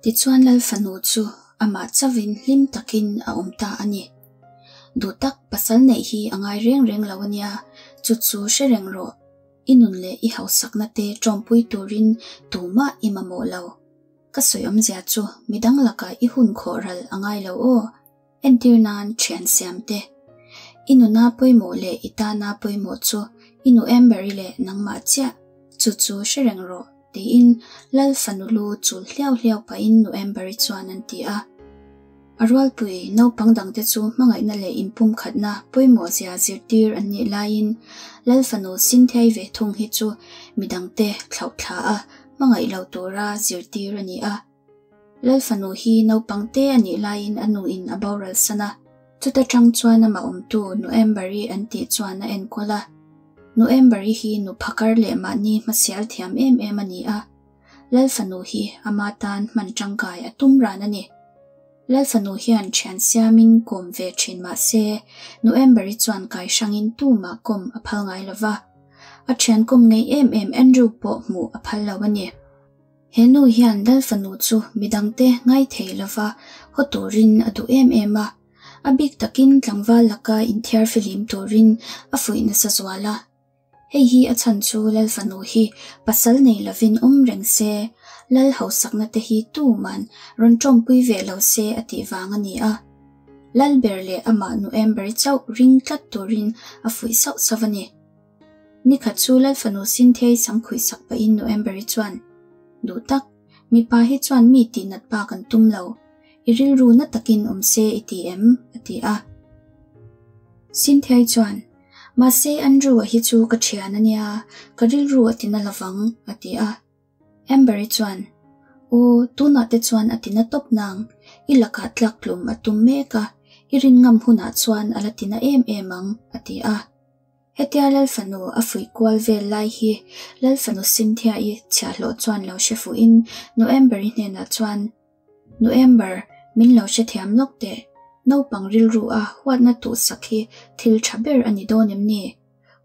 Tichuan Lal Fanu chu amah chauhin hlim takin a awm ta a ni. Duh tak pasal neih hi a ngai reng reng lo a nia, chu chu hre reng rawh. I nun leh i hausakna te tawmpui turin tumah i mamawh lo. Ka sawi awmzia chu midang lakah i hun khawh ral a ngai lo aw. Entir nan thian siam te. I nuna pawimawh leh i tana pawimawh chu i nu Amber-i leh nangmah chiah, chu chu hre reng rawh, tiin Lal fanu lu chul hliau hliau pahin nu Amber-i chuan an ti a. A rualpui naupang dangte chu hmangaihna leh inpumkhatna pawimawh zia zirtir an nih laiin Lal fanu Cynthia-i ve thung hi chu midangte thlauhthla a hmangaih lo tura zirtir a ni a. Lal fanu hi naupang te a nih laiin a nuin a boral san a, chuta tang chuan amah awmtu Nu Amber-i an tih chuan a enkawl a. Nu Amber-i hi nu phakar leh mahni hmasial thiam em em a ni a, Lal fanu hi ama tan hman tangkai a tum ran a ni. Lal fanu hian thian siamin kawm ve thin mah se, Nu Amber-i chuan kai hrangin tumah kawm a phal ngai lo va, a thian kawm ngei em em Andrew pawh hmuh a phal lo a ni. He nu hian Lal fanu chu midangte ngaithei lova haw turin a duh em em a, a bik takin tlangval laka inthiar fihlim turin a fuih nasa zual a. Hei hi a chhan chu Lal fanu hi pasal nei lovin awm reng se, Lal hausakna te hi tuman rawn tawmpui ve lo se a tih vang a ni a. Lal ber leh amah nu Amber-i chauh ring tlat turin a fuih sauh sauh a ni. Nikhat chu Lal fanu Cynthia-i sam khuih sak pahin nu Amber-i chuan, Duh tak, mipa hi chuan mi tih nat bak an tum lo. I rilru na takin awm se i ti em? a ti a. Cynthia-i chuan, Mahse Andrew-a hi chu ka thian a nia, ka rilru a ti na lovang, a ti a. Amber-i chuan, Aw, tunah te chuan a ti na tawp nang, i lakah tlak tlum a tum mek a, i rin ngam hunah chuan a la ti na em em ang, a ti a. Hetia Lal fanu a fuih kual vel lai hi Lal fanu Cynthia-i chhiahhlawh chuan lo hre fuhin Nu Amber-i hnenah chuan, Nu Amber, min lo hrethiam lawk teh. Naupang rilru a huatna tuhsak hi thil tha ber a ni dawn em ni?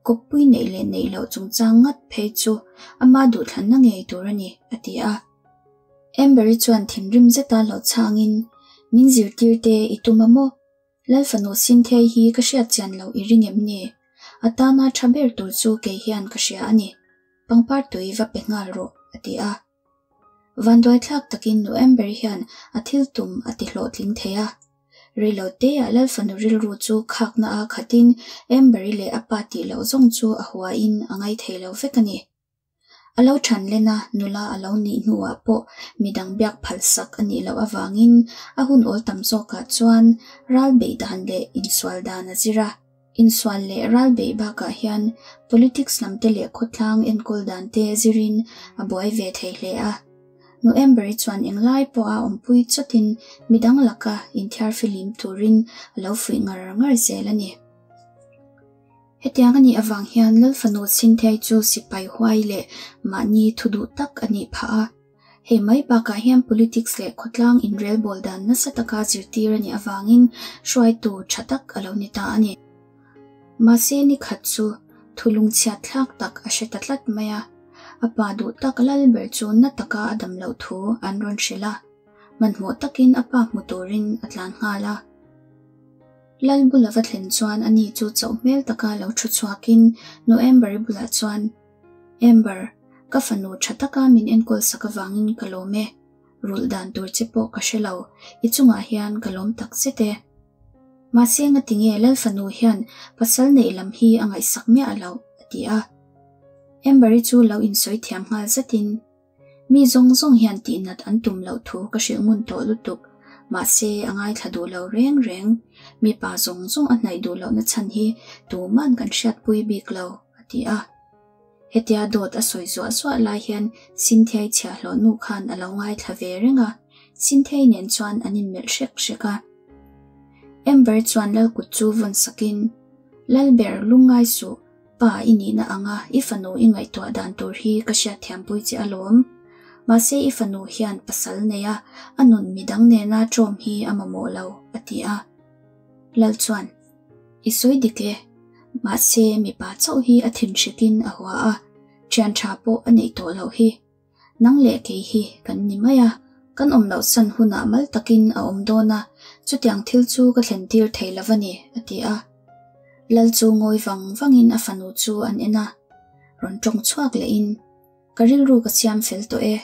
Kawppui neih leh neih loh chungchang ngat phei chu ama duhthlanna ngei tur a ni, a ti a. Amber-i chuan thinrim zeta lo chhangin, Min zirtir te i tum a maw? Lal fanu Cynthia-i hi ka hriat chian loh i ring em ni? A tana tha ber tur chu kei hian ka hria a ni. Pangpar tui va pe nghal rawh, a ti a. Vanduaithlak takin Nu Amber hian a thil tum a ti hlawhtling thei a. Reilo teah Lal fanu rilru chu khakna a khatin Amber-i leh a pa tih loh zawng chu a huain a ngaithei lo vek a ni. A lo than len a, nula a lo nih hnuah pawh midang biak phalsak a nih loh avangin a hun awl tam zawkah chuan ral beih dan leh insual dan a zir a. Insual leh ral beih bakah hian politics lam te leh khawtlang enkawl dan te zirin a buai ve thei hle a. Nu Amber-i chuan englai pawha awmpui chawtin midang laka inthiar fihlim turin a lo fuih ngar ngar zel a ni. Hetiang a nih avang hian Lal fanu Cynthia-i chu sipai huai leh mahni thu duh tak a nih phah a. Hei mai bakah hian politics leh khawtlang inrelbawl dan nasa taka zirtir a nih avangin hruaitu tha tak a lo ni ta a ni. Mahse ni khat chu thu lungchhiat thlak tak a hre ta tlat mai a, a pa duh tak lal ber chu na taka a dam loh thu an rawn hrilh a, hmanhmawh takin a pa hmu turin a tlan nghal a. Lal bula va thlen chuan ani chu chauh hmel taka lo thu chhuakin Nu Amber-i bulah chuan, Amber, ka fanu tha taka min enkawl sak avangin ka lawm e. Rulh dan tur che pawh ka hre lo, i chungah hian ka lawm tak zet e. Mahse ngatinge Lal fanu hian pasal neih lam hi a ngaihsak miah loh? a ti a. Amber-i chu lo insawi thiam nghal zatin, Mi zawng zawng hian tihnat an tum loh thu ka hrilh ngun tawh lutuk. Mahse, a ngaithla duh lo reng reng. Mipa zawng zawng a hnaih duh lohna chhan hi tuman kan hriatpui bik lo, a ti a. Hetia dawt a sawi zuah zuah lai hian Cynthia-i chhiahhlawh nu khan a lo ngaithla ve reng a, Cynthia-i nen chuan an inmelh hrek hrek a. Amber chuan Lalkut chu vawn sakin, Lalber, lungngai suh, Pa i nihna anga i fanu i ngaihtuah dan tur hi ka hriatthiampui che alawm. Mahse i fanu hian pasal nei a, a nun midang nena ṭawm hi a mamawh lo, a ti a. Lal chuan, I sawi dik e. Mahse mipa chauh hi a thinhrikin a hua a, ṭhian ṭha pawh a neih tawh loh hi. Nang leh kei hi kan ni mai a. Kan awm loh san hunah mal takin a awm dawn a, chutiang thil chu ka thlen tir thei lo a ni, a ti a. Lal chu ngawi vang vangin a fanu chu an en a, rawn tawng chhuak lehin, Ka rilru ka siam fel tawh e,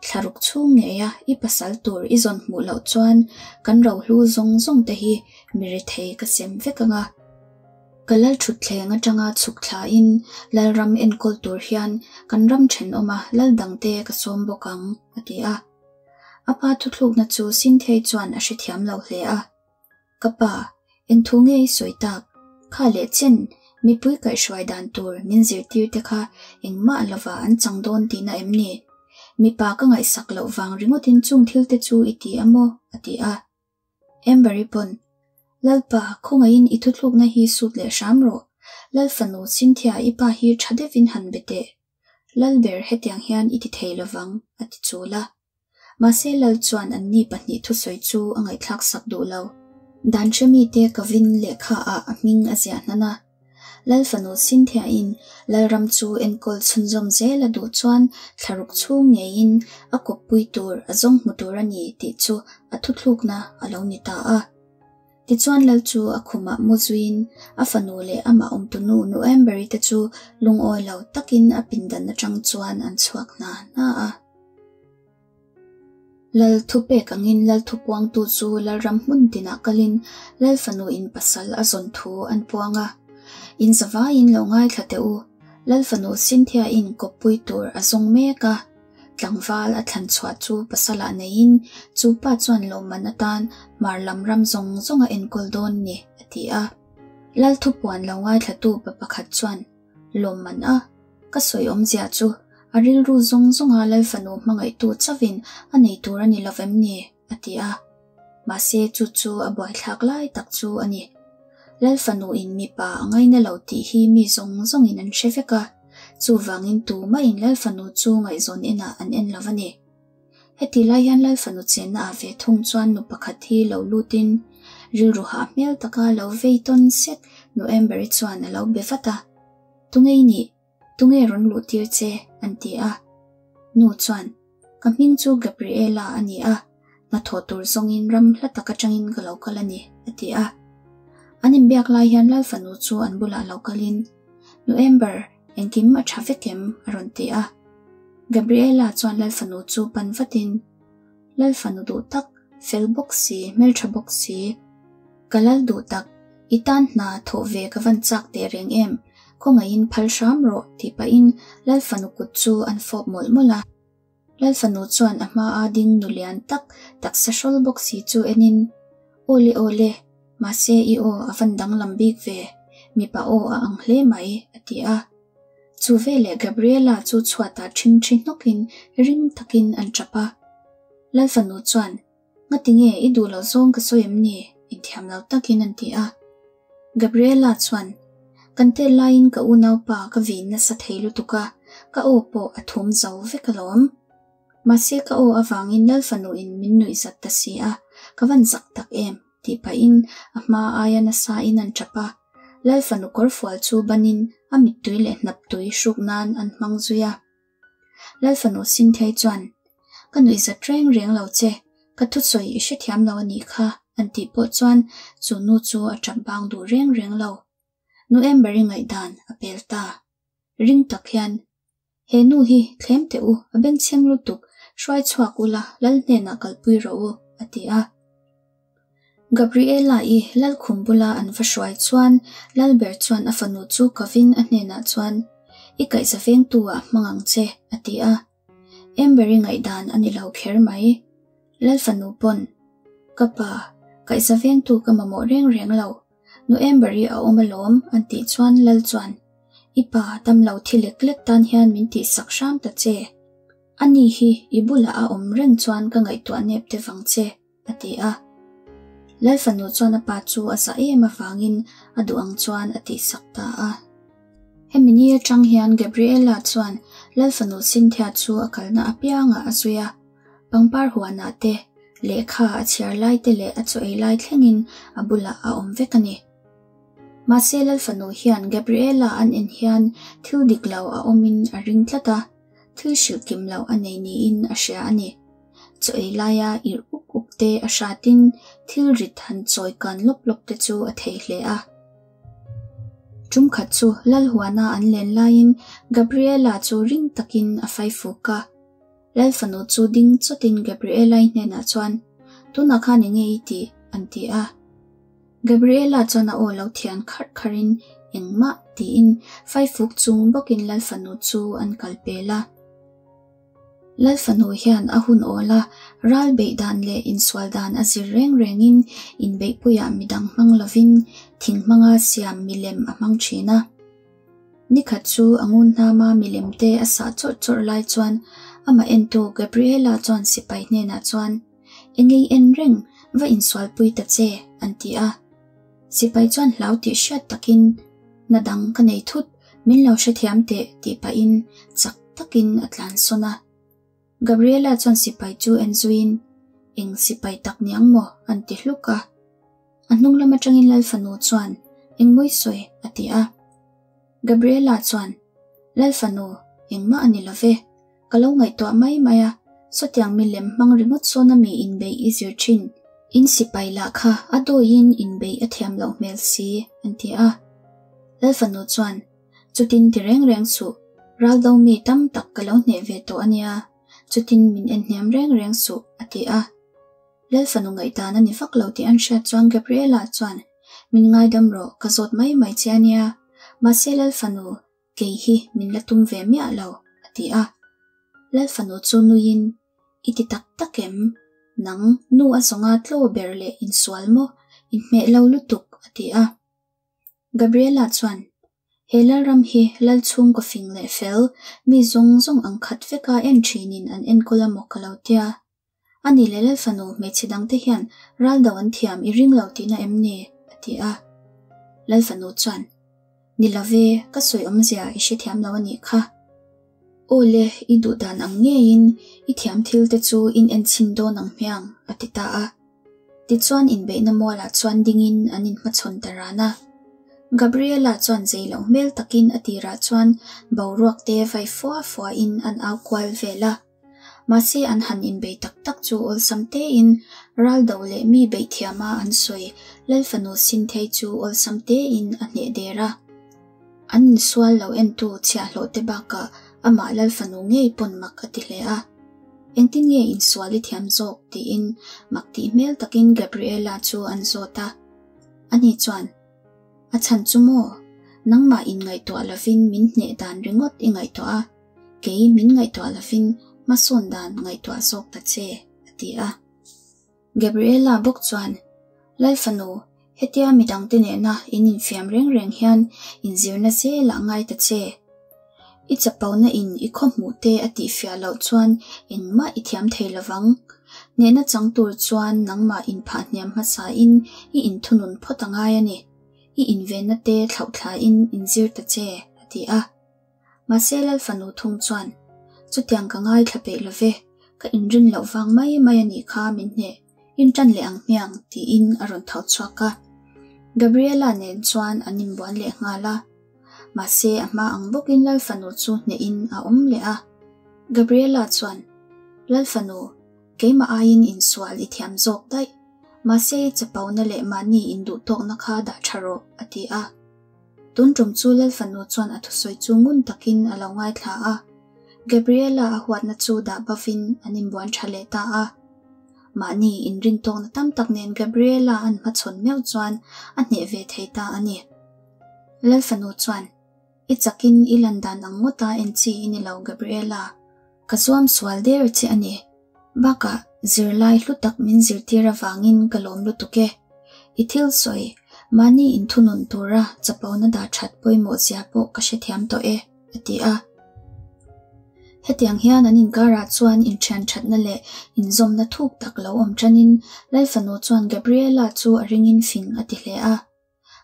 thla ruk chhung ngeia i pasal tur i zawn hmuh loh chuan kan rohlu zawng zawng te hi mi rethei ka sem vek ang a. Ka lal thutthleng atanga chhuk thlain Lalram enkawl tur hian kan ram thenawma lal dangte ka sawm bawk ang, a ti a. A pa thuthlukna chu Sinthei chuan a hrethiam lo hle a. Ka pa, eng thu nge i sawi tak? Kha leh chen, mipui kaihhruai dan tur min zirtir te kha engmah lova an chang dawn tihna em ni? Mipa ka ngaihsak loh vang ringawtin chung thil te chu i ti a maw? a ti a. Amber-i pawn, Lalpa, khawngaihin i thuthlukna hi sut leh hram rawh. Lal fanu Cynthia i pa hi tha deuhin han be teh. Lalber hetiang hian i ti thei lovang, a ti chul a. Mahse Lal chuan anni pahnih thusawi chu a ngaihthlak sak duh lo. Dan hremite Kavin lehkha ah a hming a ziah hnan a. Lal fanu Cynthia-in Lalram chu enkawl chhunzawm zel a duh chuan thlaruk chhung ngeiin a kawppui tur a zawng hmu tur a ni tih chu a thuthlukna a lo ni ta a. Tichuan Lal chu a khumah mu zuiin a fanu leh amah awmtunu Nu Amber-i te chu lungawi lo takin a pindan atang chuan an chhuak hna hna a. Lal thupek angin Lal thupuangtu chu Lalram hmun tinah kalin Lal fanu in pasal a zawn thu an puang a. In zavaiin lo ngaithla teh u, Lal fanu Cynthia-in kawppui tur a zawng mek a. Tlangval a thlan chhuah chu pasalah neiin chu pa chuan lawmman atan hmar lam ram zawng zawng a enkawl dawn ni, a ti a. Lal thupuan lo ngaithlatu pa pakhat chuan lawmman a ka sawi awmzia chu a rilru zawng zawnga Lal fanu hmangaihtu chauhin a nei tur a ni lo vem ni? a ti a. Mahse chu chu a buaithlak lai tak chu a ni. Lal fanu in mipa a ngaina lo tih hi mi zawng zawngin an hre vek a, chuvangin tumahin Lal fanu chu ngaihzawn enah an en lo a ni. Heti lai hian Lal fanu chenna ah ve thung chuan nu pakhat hi lo lutin rilru hah hmel taka lo vei tawn sek nu Amber-i chuan a lo be vat a, Tunge i nih? Tunge rawn luh tir che? an ti a. Nu chuan, Ka hming chu Gabriela a ni a, hnathawh tur zawngin ram hla tak atangin ka lo kal a ni, a ti a. An inbiak lai hian Lal fanu chu an bulah lo kalin, Nu Amber, engkim a tha vek em? a rawn ti a. Gabriela chuan Lal fanu chu pan vatin, Lal fanu duh tak, fel bawk si, hmeltha bawk si, ka lal duh tak, i tan hna thawh ve ka van chak teh reng em? Khawngaihin phal hram rawh, tih pahin Lal fanu kut chu an fawp mawlh mawlh a. Lal fanu chuan a hmaa ding nu lian tak taksa hrawl bawk si chu enin, Awle awle, mahse i aw a van danglam bik ve, mipa aw a ang hle mai, a ti a. Chu veleh Gabriela chu chhuatah ṭhingṭhi hnawkin ring takin an ṭap a. Lal fanu chuan, Ngati nge i duh loh zawng ka sawi em ni? Inthiam lo takin an ti a. Gabriela chuan, Kan tel laiin ka unaupa ka vin nasa thei lutuk a, ka aw pawh a thum zo vek alawm. Mahse ka aw avangin Lal fanuin min nuihzat ta si a, ka van zak tak em? tih pahin a hma aia nasain an tap a. Lal fanu kawrfual chu banin a mittui leh hnaptui hruk nan an hmang zui a. Lal fanu Cynthia-i chuan, Ka nuihzat reng reng lo che, ka thusawi i hrethiam lo a nih kha, an tih pawh chuan chu nu chu a tap bang duh reng reng lo. Nu Amber-i ngaihdan a pel ta. Ring tak hian, He nu hi thlem teh u, a bengchheng lutuk, hruai chhuak ula, Lal hnenah kalpui rawh u, a ti a. Gabriela-i Lalkhum bula an va hruai chuan Lalber chuan a fanu chu kovin a hnenah chuan, I kaihza vengtu ah hmang ang che, a ti a. Amber-i ngaihdan a ni lo kher mai. Lal fanu pawn, Ka pa, kaihza vengtu ka mamawh reng reng lo. Nu Amber-i a awm alawm, an tih chuan Lal chuan, I pa, damlo thi lek lek tan hian min tihsak hram ta che. Ani hi i bulah a awm reng chuan ka ngaihtuah nep te vang che. a ti a. Lal fanu chuan a pa chu a zah em avangin a duh ang chuan a tihsak ta a. Hemi ni atang hian Gabriela chuan Lal fanu Cynthia chu a kalna apiangah a zui a, pangpar huanah te, lehkha a chhiar lai te leh a chaw ei lai thlengin a bulah a awm vek a ni. Mahse Lal fanu hian Gabriela an en hian thil dik lo a awmin a ring tlat a, thil hrilh kim loh a nei niin a hria a ni. Chaw ei laia irh uk uk te a hratin thil rit han chawi kan lawp lawp te chu a thei hle a. Tum khat chu Lalhuana an len laiin Gabriela chu ring takin a faifuk a. Lalfanu chu ding chawtin Gabriela-i hnenah chuan, Tunah khan enge i tih? an ti a. Gabriela chuan a aw lo thian kharh kharhin, Engmah, tiin faifuk chung bawkin Lalfanu chu an kal pel a. Lalfanu hian a hun awl a, ral beih dan leh insual dan a zir reng rengin inbeihpuiah midang hmang lovin thing hmanga siam milem a hmang thin a. Nikhat chu a ngun hnama milem te a sah chawrh chawrh lai chuan amah entu Gabriela chuan sipai hnenah chuan, Engei en reng, va insualpui ta che, an ti a. Sipai chuan hlau tih hriat takin, Hna dang ka nei thut, min lo hrethiam teh, tih pahin chak takin a tlan sawn a. Gabriela chuan sipai chu en zuiin, Eng sipai tak niang maw? an ti hluk a. A hnung lam atangin Lalfanu chuan, Eng mawi sawi? a ti a. Gabriela chuan, Lalfanu, engmah a ni lo ve. Ka lo ngaihtuah mai mai a, sawtiang milem hmang ringawt sawn a mi inbeih i zir thin. In sipai lah kha a dawiin inbeih a thiam loh hmel si, an ti a. Lalfanu chuan, Chutin ti reng reng suh, raldo mi tam tak ka lo hneh ve tawh a nia, chutin min en hniam reng reng suh, a ti a. Lalfanu ngaihdan a ni vak lo tih an hriat chuan Gabriela chuan, Min ngaidam rawh, ka zawt mai mai che a nia. Mahse Lalfanu, kei hi min la tum ve miah lo, a ti a. Lalfanu chu nuiin, I ti tak tak em? Nang, nu a zawnga tlaw ber leh insual maw? Inhmeh lo lutuk, a ti a. Gabriela chuan, He Lalram hi Lal chhungkaw fing leh fel, mi zawng zawng ang khat veka en thinin an enkawl a maw ka lo tia. A ni leh Lal fanu hmeichhe dangte hian ral do an thiam i ring lo tihna em ni? a ti a. Lal fanu chuan, Ni lo ve, ka sawi awmzia i hrethiam lo a nih kha. Aw le, i duh dan ang ngeiin i thiam thil te chu in enchhin dawn ang hmiang, a ti ta a. Tichuan inbeihna mualah chuan dingin an inhmachhawn ta ran a. Gabriela chuan zei loh hmel takin a tirah chuan boruak te vai fua fuain an au kual vel a. Mahse an han inbei tak tak chu awlsam tein ral do leh mi beih thiama an sawi Lalfanu Sinthei chu awlsam tein a hneh der a. An insual lo entu chhiahhlawh te bakah amah Lalfanu ngei pawn mak a ti hle a. Engtin nge insual i thiam zawk? tiin mak tih hmel takin Gabriela chu an zawt a. Ani chuan, A chhan chu maw? Nangmah inngaihtuah lovin min hneh dan ringawt i ngaihtuah a, kei min ngaihtuah lovin hmasawn dan ngaihtuah zawk ta che, a ti a. Gabriela bawk chuan, Lalfanu, hetia midangte nena in infiam reng reng hian inzirna zel ah ngai ta che. I chapona in i khaw hmuh te a tihfiah loh chuan engmah i thiam thei lovang. Hnehna chang tur chuan nangmah inphah hniam hmasa in i inthunun phawt a ngai a ni. I invenna te thlauhthla in inzir ta che, a ti a. Mahse Lalfanu thung chuan, Chutiang ka ngaithla peih lo ve, ka inrin loh vang mai mai a nih kha min hneh, inṭan leh ang hmiang, tiin a rawn tho chhuak a. Gabriela nen chuan an inbuan leh nghal a. Mahse a hma ang bawkin Lalfanu chu hnehin a awm leh a. Gabriela chuan, Lalfanu, keimah aiin insual i thiam zawk daih. Mahse i chapona leh mahni induhtawkna kha dah ṭha rawh, a ti a. Tun tum chu Lalfanu chuan a thusawi chu ngun takin a lo ngaithla a, Gabriela a huatna chu dah bavin an inbuan tha leh ta a. Mahni inrintawkna tam tak nen Gabriela an hmachhawn meuh chuan a hneh ve thei ta a ni. Lalfanu chuan, I chakin i lan dan ang ngawta en chi i ni lo Gabriela. Ka zuam sual der che a ni. Bakah, zirlai hlu tak min zirtir avangin ka lawm lutuk e. I thil sawi, mahni inthunun tura chapona dah that pawimawh zia pawh ka hrethiam tawh e, a ti a. Hetiang hian an inkarah chuan inthian thatna leh inzawmna thuk tak lo awm tanin Lalfanu chuan Gabriela chu a ringin fing a ti hle a.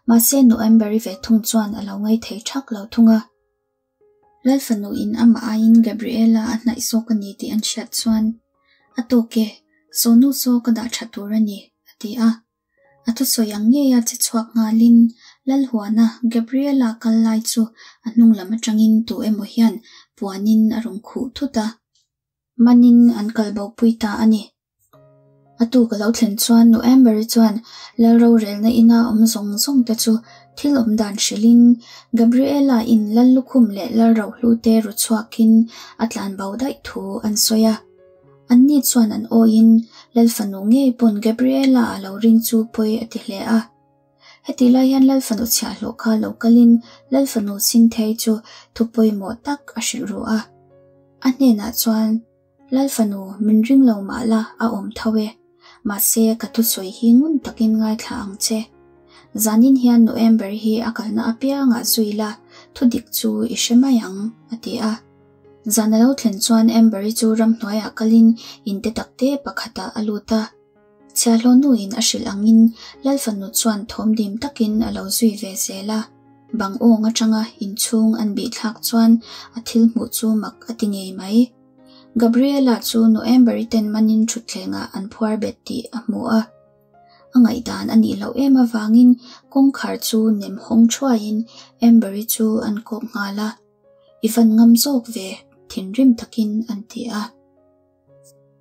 Mahse, Noember-i ve thung chuan a lo ngaithei thak lo thung a. Lalfanu in amah aiin Gabriela a hnaih zawk a ni tih an hriat chuan, A tawk e, sawnu saw ka dah tha tur a ni, a ti a. A thusawi ang ngeia che chhuak nghalin Lalhuana Gabriela kal lai chu a hnung lam atangin tu emaw hian puanin a rawn khuh thut a. Manin an kal bopui ta a ni. A tuk a lo thlen chuan Nu Amber-i chuan Lal rorelna ina awm zawng zawng te chu thil awm dan hrilhin Gabriela in Lal lukhum leh Lal rohlu te ru chhuakin a tlan bo daih thu an sawi a. Anni chuan an awiin Lal fanu ngei pawn Gabriela a lo ring chu pawi a ti hle a. Hetih lai hian Lal fanu chhiahhlawh kha lo kalin Lal fanu Sinthiai chu thu pawimawh tak a hrilh ru a. A hnenah chuan, Lal fanu, min ring lo mah la, a awm tho e. Mahse, ka thusawi hi ngun takin ngaithla ang che. Zanin hian Nu Amber hi a kalna apiangah zui la, thudik chu i hre mai ang, a ti a. Zan a lo thlen chuan Amber-i chu ramhnuaiah kalin in te takte pakhatah a lut a. Chhiahhlawh nuin a hrilh angin Lal fanu chuan thawm dim takin a lo zui ve zel a. Bang awng atanga inchhung an bih thlak chuan a thil hmuh chu mak a ti ngei mai. Gabriela chu Nu Amber-i ten manin thutthlengah an phuar bet tih a hmu a. A ngaihdan a nih loh em avangin kawngkhar chu nem hawng thuaiin Amber-i chu an kawk nghal a. I van ngam zawk ve, thinrim takin an ti a.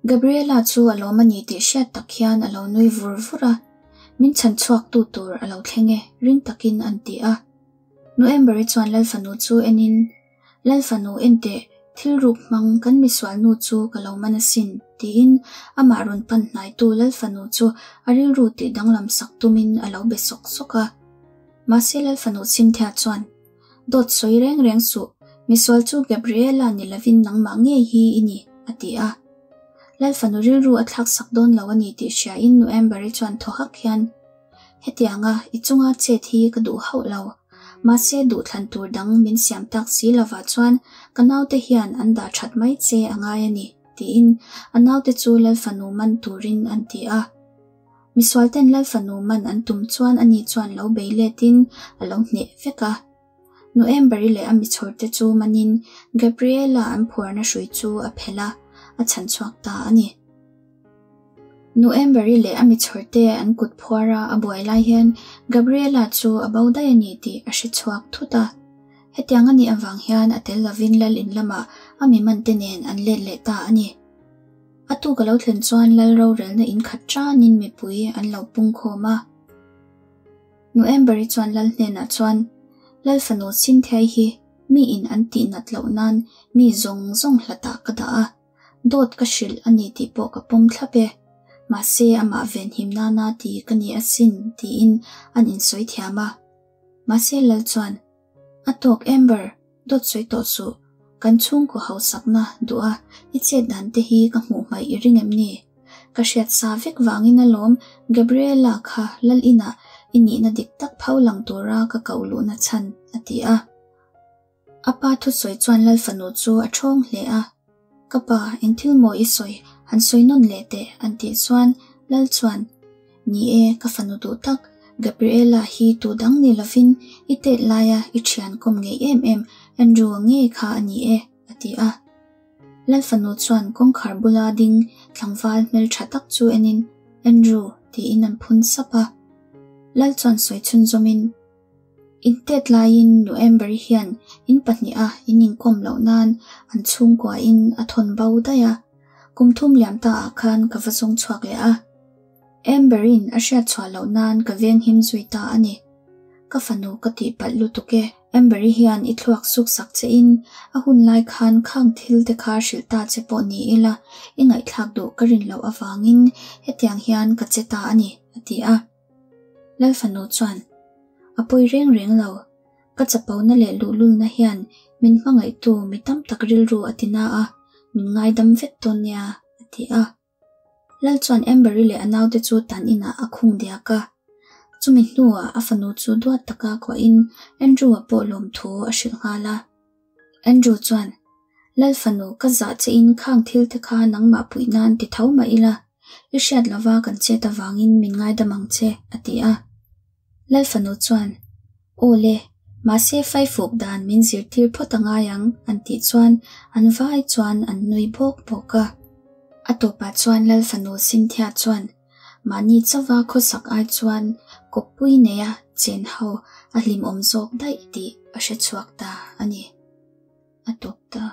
Gabriela chu a lawm a ni tih hriat tak hian a lo nui vur vur a, Min chhan chhuak tu tur a lo thleng e, ring takin an ti a. Nu Amber-i chuan Lalfanu chu enin, Lalfanu enteh, thil ruk hmang kan misual nu chu ka lo man asin, tiin amah rawn pan hnaitu Lalfanu chu a rilru tih danglam sak tumin a lo be sawk sawk a. Mahse Lalfanu Cynthia chuan, Dawt sawi reng reng suh, misual chu Gabriela ni lovin nangmah ngei hi i ni, a ti a. Lal fanu rilru a thlak sak dawn lo a ni tih hriain Nu Amber-i chuan thaw hak hian, Hetianga i chunga chet hi ka duh hauh lo. Mahse duhthlan tur dang min siam tak si lovah chuan ka naute hian an dah that mai che a ngai a ni, tiin a naute chu Lal fanu man turin an ti a. Misualten Lal fanu man an tum chuan ani chuan lo bei letin a lo hneh vek a. Nu Amber-i leh a michhawrte chu manin Gabriela an phuarna hrui chu a phelh a, a chhan chhuak ta a ni. Nu Amber-i leh a michhawrte an kut phuara a buai lai hian Gabriela chu a bo daih a ni tih a hre chhuak thut a. Hetiang a nih avang hian a tel lovin Lal in lamah a mi mante nen an let leh ta a ni. A tuk a lo thlen chuan Lal rorelna in khat tanin mipui an lo pung khawm a. Nu Amber-i chuan Lal hnenah chuan, Lal fanu Cynthia-i hi mi in an tih nat loh nan mi zawng zawng hlatah ka dah a, dawt ka hrilh a ni tih pawh ka pawm thlap e. Mahse amah venhim nana ti ka ni asin tiin an insawi thiam a. Mahse Lal chuan, A tawk Amber, dawt sawi tawh suh. Kan chhungkaw hausakna duh a i chet dan te hi ka hmuh hmaih i ring em ni? Ka hriat sa vek vangin alawm Gabriela kha Lal inah i nihna dik tak pho lang tura ka koh luhna chhan, a ti a. A pa thusawi chuan Lal fanu chu a ṭhawng hle a. Ka pa, eng thil maw i sawi? Han sawi nawn leh teh, an tih chuan Lal chuan, Ni e, ka fanu duh tak, Gabriela hi tu dang ni lovin i tet laia i thian kawm ngei em em Andrew-a ngei kha a ni e, a ti a. Lal fanu chuan kawngkhar bula ding tlangval hmeltha tak chu enin, Andrew, tiin an phun sap a. Lal chuan sawi chhunzawmin, In tet laiin Nu Amber-i hian in pahniha in inkawm loh nan an chhungkuain a thawn bo daih a, kum thum liam ta ah khan ka va zawng chhuak leh a. Amber-in a hriat chhuah loh nan ka venghim zui ta a ni. Ka fanu ka tih palh lutuk e. Amber-i hian i thluak suk sak che in a hun lai khan khang thil te kha hrilh ta che pawh ni ila i ngaihthlak duh ka rin loh avangin hetiang hian ka che ta a ni, a ti a. Lal fanu chuan, A pawi reng reng lo. Ka chapona leh luhlulna hian min hmangaihtu mi tam tak rilru a ti na a, min ngaidam vek dawn nia, a ti a. Lal chuan Amber-i leh a naute chu tan inah a khung diak a. Chumi hnuah a fanu chu duat taka kuahin Andrew-a pawh lawmthu a hrilh nghal a. Andrew chuan, Lal fanu, ka zah che in khang thil te kha nangmah puih nan ti tho mah ila, i hriat lova kan chet avangin min ngaidam ang che, a ti a. Lal fanu chuan, Aw le, mahse faifuk dan min zirtir phawt a ngai ang, an tih chuan an vai chuan an nui bawk bawk a. A tawpah chuan Lal fanu Cynthia chuan, Mahni chauva khawsak ai chuan kawppui neia chen ho a hlimawm zawk daih tih a hre chhuak ta a ni. A tawp ta.